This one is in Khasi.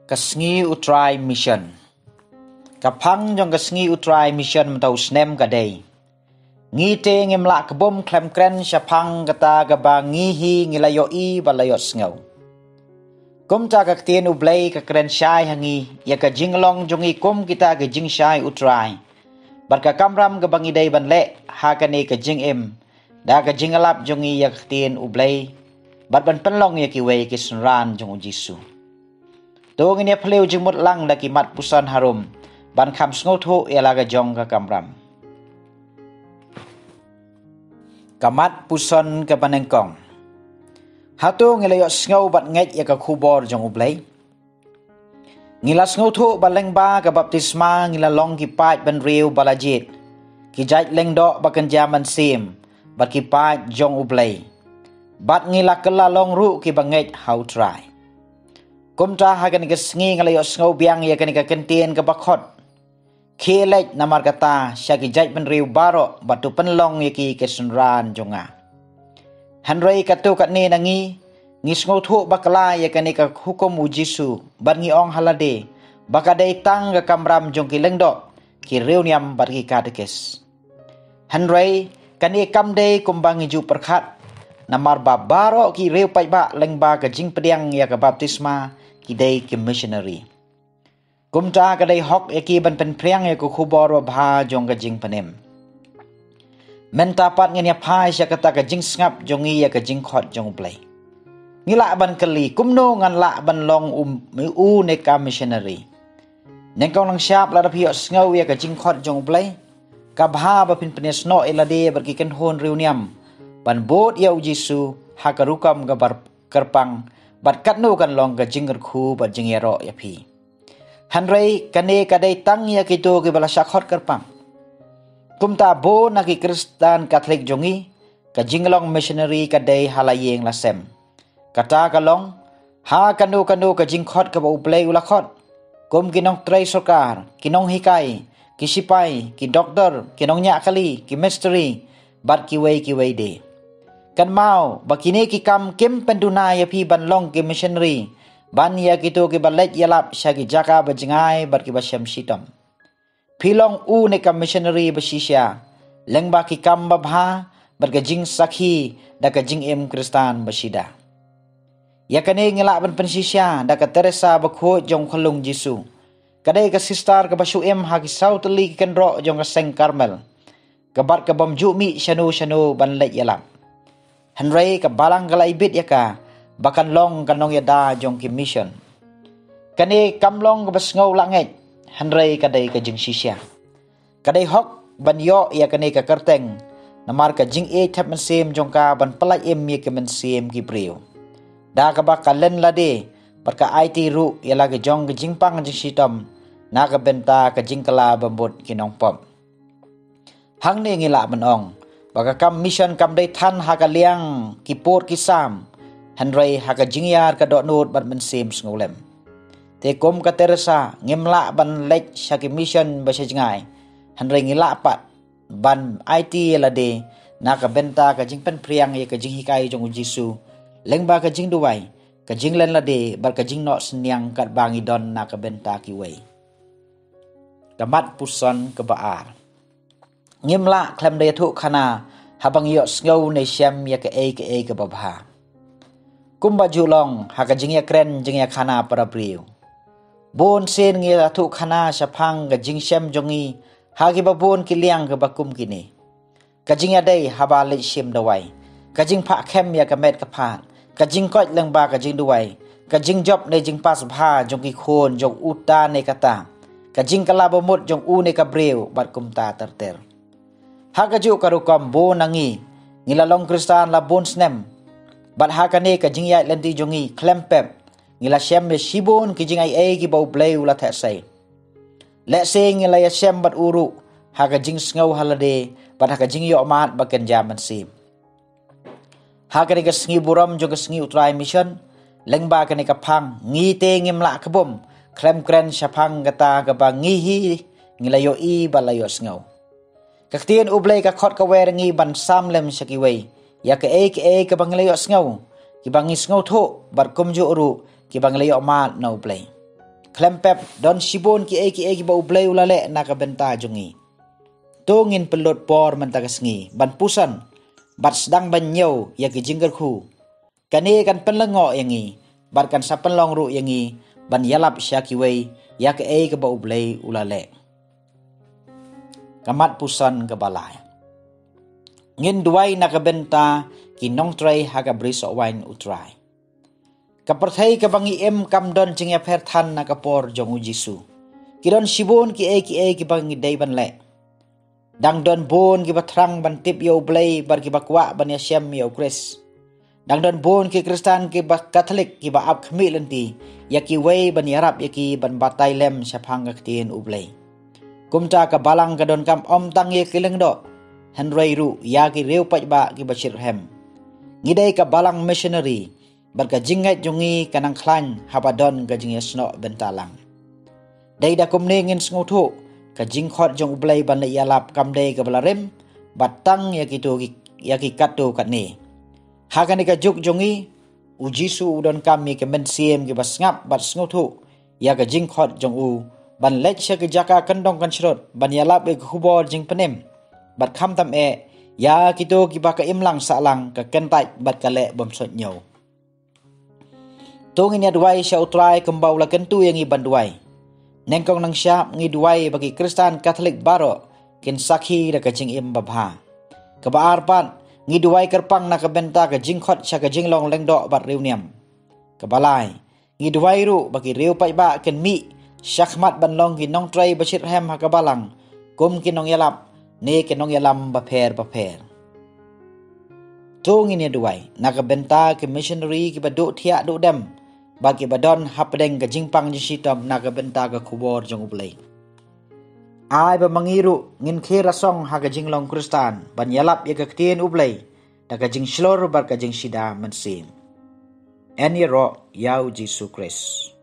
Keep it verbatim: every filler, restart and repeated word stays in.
Ka sngi U Trai Mission. Ka phang jong ka sngi U Trai Mission mynta u snem ka dei: Ngi te ngim lah kbum khlem kren shaphang kata kaba ngi hi ngi la ïohi bad la ïohsngew. Kumta ka ktien U Blei ka kren shai ha ngi ïa ka jinglong jong ngi kum kita ki jingshai U Trai, bad ka kamram kaba ngi dei ban leh ha kane ka jingim da ka jingïalap jong ngi ïa ka ktien U Blei, bad ban pynlong ïa kiwei ki synran jong U Jisu. To ngin ïa phylliew jingmut lang da ki mat puson harum ban kham sngewthuh ïa la ka jong ka kamram. Ka mat puson kaba nyngkong. Hato ngi la ïohsngew bad ngeit ïa ka khubor jong U Blei? Ngi la sngewthuh ba lyngba ka baptisma ngi la long ki paid bynriew ba la jied, ki jait lyngdoh ba kynja mynsiem, bad ki paid jong U Blei. Bad ngi la kylla long ruh kiba ngeit ha U Trai. Kumta ha kane ka sngi nga la ïohsngew biang ïa kane ka kyntien kaba khot: Khie leit namar kata sha ki jait bynriew baroh bad to pynlong ïa ki ki synran jong nga. Hynrei katto katne na ngi, ngi sngewthuh bakla ïa kane ka hukum U Jisu, bad ngi ong ha lade ba ka dei tang ka kamram jong ki lyngdoh, ki riewniam bad ki katekis. Hynrei kane kam dei kumba ngi ju pyrkhat, namar ba baroh ki riewpaidbah lyngba ka jingpdiang ïa ka baptisma ki dei ki missionary. Kumta ka dei hok ïa ki ban pynphriang ïa ka khubor babha jong ka jingpynim. Mynta pat ngin ïa phai sha kata ka jingsngap jong ngi ïa ka jingkhot jong U Blei. Ngi lah ban kylli, kumno ngan lah ban long u, une ka missionary? Nyngkong lang shap, lada phi ïohsngew ïa ka jingkhot jong U Blei, ka bha ba phin pynïasnoh ïa lade bad ki kynhun riewniam ban bud ïa U Jisu ha ka rukom kaba kyrpang, bad katno kan long ka jingkyrkhu bad jingïaroh ïa phi. Hynrei kane ka dei tang ïa kito kiba la shah khot kyrpang. Kumta bun na ki Khristan Katholik jong ngi, ka jinglong missionary ka dei ha la ïing la sem. Kata ka long ha kano kano ka jingkhot kaba U Blei u la khot, kum ki nongtrei sorkar, ki nonghikai, ki sipai, ki doktor, ki nongñiah kali, ki mistri, bad kiwei kiwei de. Kynmaw ba kine ki kam kim pynduna ïa phi ban long ki missionary ban ïa kito kiba leit ïalap sha ki jaka ba jngai bad kiba shem shitom. Phi long une ka missionary ba shisha lyngba ki kam babha bad ka jingsakhi da ka jingim Khristan ba shida. Ïa kane ngi lah ban pynshisha da ka Teresa bakhuid jong U Khunlung Jisu. Ka dei ka sister kaba shu im ha ki saw tylli ki kynroh jong ka seng Karmel, ka bad ka bym ju mih shano shano ban leit ïalap. Hynrei ka Balang ka la ibit ïa ka ba kan long ka nongïada jong ki mission. Kane kam long kaba sngew lah ngeit, hynrei ka dei ka jingshisha. Ka dei hok ban ïoh ïa kane ka kyrteng namar ka jingïeit thep mynsiem jong ka ban pyllait im ïa ki mynsiem ki briew, da kaba ka len lade bad ka aiti ruh ïa la ka jong ka jingpang jingshitom na ka bynta ka jingkylla bamut ki nongpop. Hangne ngi lah ban ong ba ka kam mission kam dei than ha ka liang ki pud ki sam, hynrei ha ka jingïar ka dohnud bad mynsiem sngewlem. Te kum ka Teresa, ngim lah ban leit sha ki mission ba sha jngai, hynrei ngi lah pat ban aiti ïa lade na ka bynta ka jingpynphriang ïa ka jinghikai jong U Jisu lyngba ka jingduwai, ka jinglen lade bad ka jingnoh synñiang katba ngi don na ka bynta kiwei. Ka mat puson kaba ar. Ngim lah khlem da ïathuh khana haba ngi ïohsngew ne shem ïa kaei kaei kaba bha. Kumba ju long ha ka jingïakren jingïakhana para briew, bun sien ngi ïathuh khana shaphang ka jingshem jong ngi ha kiba bun ki liang kiba kum kine: ka jingïadei haba leit shim dawai, ka jingphah khem ïa ka met ka phad, ka jingkoit lyngba ka jingduwai, ka jingjop ne jingpass bha jong ki khun jong uta ne kata, ka jingkylla bamut jong une ka briew bad kumta ter ter. Ha kajuh ka rukom bun na ngi, ngi la long Khristan la bun snem, bad ha kane ka jingïaid lynti jong ngi khlem pep ngi la shem ïa shibun ki jingaiei kiba U Blei u la theh sei. Lehse ngi la ïashem bad u ruh ha ka jingsngew ha lade bad ha ka jingïohmad ba kynja mynsiem. Ha kane ka sngi burom jong ka sngi U Trai Mission, lyngba kane ka phang, ngi te ngim lah kbum khlem kren shaphang kata kaba ngi hi ngi la ïohi bad la ïohsngew. Ka ktien U Blei ka khot ka wer ngi ban sam lem sha kiwei ïa kaei kaei kaba ngi la ïohsngew, kiba ngi sngewthuh, bad kumjuh ruh kiba ngi la ïohmad na U Blei. Khlem pep, don shibun kiei kiei kiba U Blei u la leh na ka bynta jong ngi. To ngin pynlut por mynta ka sngi ban puson bad sdang ban ñiew ïa ki jingkyrkhu. Kane kan pynlyngngoh ïa ngi bad kan sa pynlong ruh ïa ngi ban ïalap sha kiwei ïa kaei kaba U Blei u la leh. Ka mat puson kaba lai. Ngin duwai na ka bynta ki nongtrei ha ka brisoh waiñ U Trai. Ka pyrthei kaba ngi im kam don jingïapher than na ka por jong U Jisu. Ki don shibun kiei kiei kiba ngi dei ban leh. Dang don bun kiba thrang ban tip ïa U Blei bad kiba kwah ban ïashem ïa U Khrist. Dang don bun ki Khristan kiba Katholik kiba ap khmih lynti ïa kiwei ban ïarap ïa ki ban batai lem shaphang ka ktien U Blei. Kumta ka balang ka donkam ym tang ïa ki lyngdoh, hynrei ruh ïa ki riew paidbah kiba shitrhem. Ngi dei ka balang missionary bad ka jingngeit jong ngi ka nang khlaiñ haba don ka jingïasnoh bynta lang. Dei da kumne ngin sngewthuh ka jingkhot jong U Blei ban leit ïalap kam dei kaba la rim bad tang ïa kito ki, ïa ki katto katne. Ha kane ka juk jong ngi, U Jisu u donkam ïa ki mynsiem kiba sngap bad sngewthuh ïa ka jingkhot jong u ban leit sha ki jaka kyndong kynshrut ban ïalap ïa ka khubor jingpynim bad khamtam eh ïa kito kiba ka imlang sahlang ka kyntait bad ka leh bymsuidñiew. To ngin ïa duwai sha U Trai kumba u la kyntu ïa ngi ban duwai. Nyngkong nyngshap ngi duwai ba ki Khristan Katholik baroh kin sakhi da ka jingim babha. Kaba ar pat, ngi duwai kyrpang na ka bynta ka jingkhot sha ka jinglong lyngdoh bad riewniam. Kaba lai, ngi duwai ruh ba ki riew paidbah kin mih shakhmat ban long ki nongtrei ba shitrhem ha ka balang kum ki nongïalap ne ki nongïalam bapher bapher. To ngin ïa duwai na ka bynta ki missionary kiba duh thiah duh dem bad kiba don hapdeng ka jingpang jingshitom na ka bynta ka khubor jong U Blei. Ai ba ma ngi ruh ngin khie rasong ha ka jinglong Khristan ban ïalap ïa ka ktien U Blei da ka jingshlur bad ka jingshida mynsiem. Yn ïaroh ïa U Jisu Khrist.